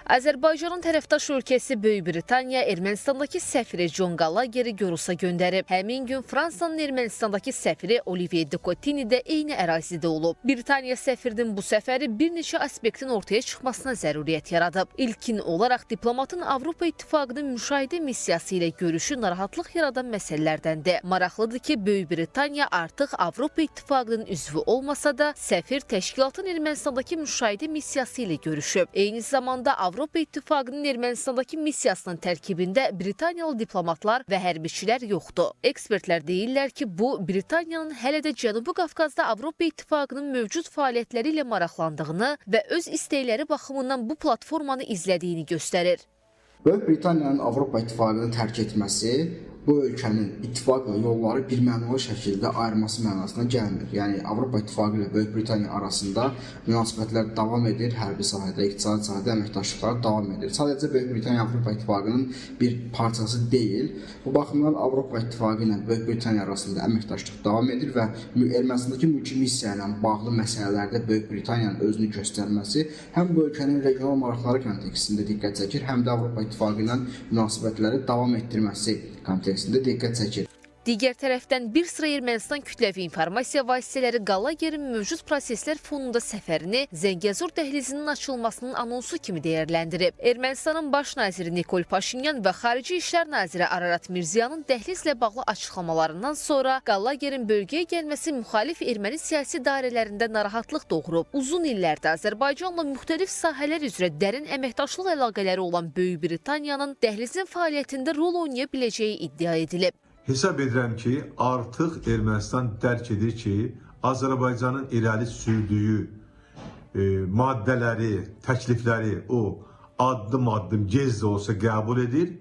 Azərbaycanın tərəfdaş ölkəsi Böyük Britaniya Ermənistandakı səfiri John Gallageri Gorusa göndərib. Həmin gün Fransanın Ermənistandakı səfiri Olivier Decottignies də eyni ərazidə olub. Britaniya səfirinin bu səfəri bir neçə aspektin ortaya çıxmasına zəruriyyət yaradıb. İlkin olaraq diplomatın Avropa İttifaqının müşahidə missiyası ilə görüşü narahatlıq yaradan məsələlərdəndir. Maraqlıdır ki, Böyük Britaniya artıq Avropa İttifaqının üzvü olmasa da, səfir təşkilatın Ermənistandakı müşahidə missiyası ilə görüşüb. Eyni zamanda Avropa İttifaqının Ermənistandakı missiyasının tərkibində Britaniyalı diplomatlar və hərbiçilər yoxdur. Ekspertlər deyirlər ki, bu, Britaniyanın hələ də Cənubi Qafqazda Avropa İttifaqının mövcud fəaliyyətləri ilə maraqlandığını və öz istəkləri baxımından bu platformanı izlədiyini göstərir. Böyük Britaniyanın Avropa İttifaqını tərk etməsi bu ölkənin ittifaqla yolları birmənalı şəkildə ayırması mənasına gəlmir. Yəni Avropa İttifaqı ilə Böyük Britaniya arasında münasibətlər davam edir, hərbi sahədə, iqtisadi sahədə əməkdaşlıqlar davam edir. Sadəcə Böyük Britaniya Avropa İttifaqının bir parçası deyil. Bu baxımdan Avropa İttifaqı ilə Böyük Britaniya arasında əməkdaşlıq davam edir və Ermənistandakı mülki missiya ilə bağlı məsələlərdə Böyük Britaniyanın özünü göstərməsi həm bu ölkənin regional maraqları kontekstində diqqət çəkir, həm də Avropa İttifaqı ilə münasibətləri davam etdirməsi kontekstində diqqət çəkir. Digər tərəfdən bir sıra Ermənistan kütləvi informasiya vasitələri Gallagherin mövcud proseslər fonunda səfərini Zəngəzur dəhlizinin açılmasının anonsu kimi dəyərləndirib. Ermənistanın baş naziri Nikol Paşinyan və Xarici İşlər Naziri Ararat Mirziyanın dəhlizlə bağlı açıqlamalarından sonra Gallagherin bölgəyə gəlməsi müxalif erməni siyasi dairələrində narahatlıq doğurub. Uzun illərdə Azərbaycanla müxtəlif sahələr üzrə dərin əməkdaşlıq əlaqələri olan Böyük Britaniyanın dəhlizin fəaliyyətində rol oynaya biləcəyi iddia edilib. Hesab edirəm ki, artıq Ermənistan dərk edir ki, Azərbaycanın irəli sürdüyü maddələri, təklifləri o addım-addım gec də olsa qəbul edir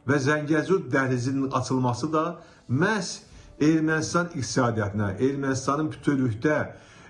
və Zəngəzur dəhlizinin açılması da məhz Ermənistan iqtisadiyyatına, Ermənistanın bütövlükdə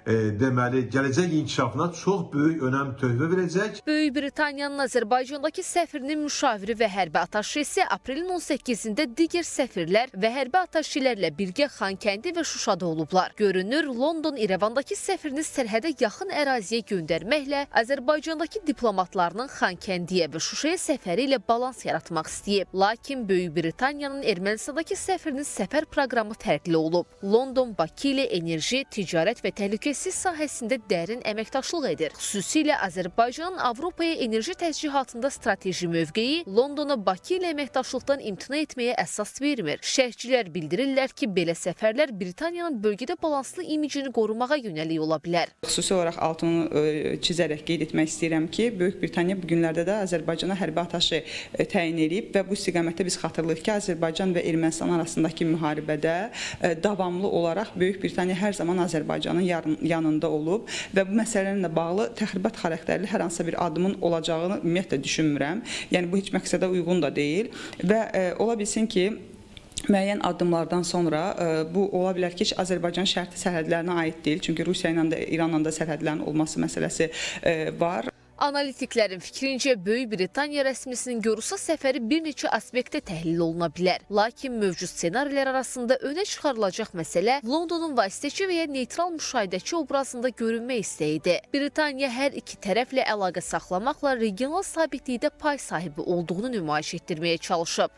deməli, gələcək inkişafına çox böyük önəm töhfə verəcək. Böyük Britaniyanın Azərbaycandakı səfirinin müşaviri və hərbi ataşesi aprelin 18-də digər səfirlər və hərbi ataşelərlə birgə Xankəndi və Şuşada olublar. Görünür, London İrəvandakı səfirini sərhədə yaxın əraziyə göndərməklə Azərbaycandakı diplomatlarının Xankəndiyə və Şuşaya səfəri ilə balans yaratmaq istəyib. Lakin Böyük Britaniyanın Ermənistandakı səfirinin səfər proqramı fərqli olub. London Bakı ilə enerji, ticarət və təhlükəsizlik sahəsində dərin əməkdaşlıq edir. Xüsusilə Azərbaycanın Avropaya enerji təchihatında strateji mövqeyi Londona Bakı ilə əməkdaşlıqdan imtina etməyə əsas vermir. Şərhçilər bildirirlər ki, belə səfərlər Britaniyanın bölgədə balanslı imicini qorumağa yönəlik ola bilər. Xüsusi olaraq altını çizərək qeyd etmək istəyirəm ki, Böyük Britaniya bu günlərdə də Azərbaycana hərbi ataşı təyin edib və bu istiqamətdə biz xatırlayırıq ki, Azərbaycan və Ermənistan arasındakı müharibədə davamlı olaraq Böyük Britaniya hər zaman Azərbaycanın yanında olub və bu məsələlərlə bağlı təxribat xarakterli hər hansısa bir addımın olacağını ümumiyyətlə düşünmürəm. Yəni bu heç məqsədə uyğun da deyil və ola bilsin ki, müəyyən addımlardan sonra bu ola bilər ki, Azərbaycan şərti sərhədlərinə aid deyil. Çünki Rusiya ilə də İranla da sərhədlərin olması məsələsi var. Analitiklərin fikrincə, Böyük Britaniya rəsmisinin Gorusa səfəri bir neçə aspektdə təhlil oluna bilər. Lakin mövcud ssenarilər arasında önə çıxarılacaq məsələ Londonun vasitəçi və ya neytral müşahidəçi obrazında görünmə istəyidir. Britaniya hər iki tərəflə əlaqə saxlamaqla regional sabitlikdə pay sahibi olduğunu nümayiş etdirməyə çalışıb.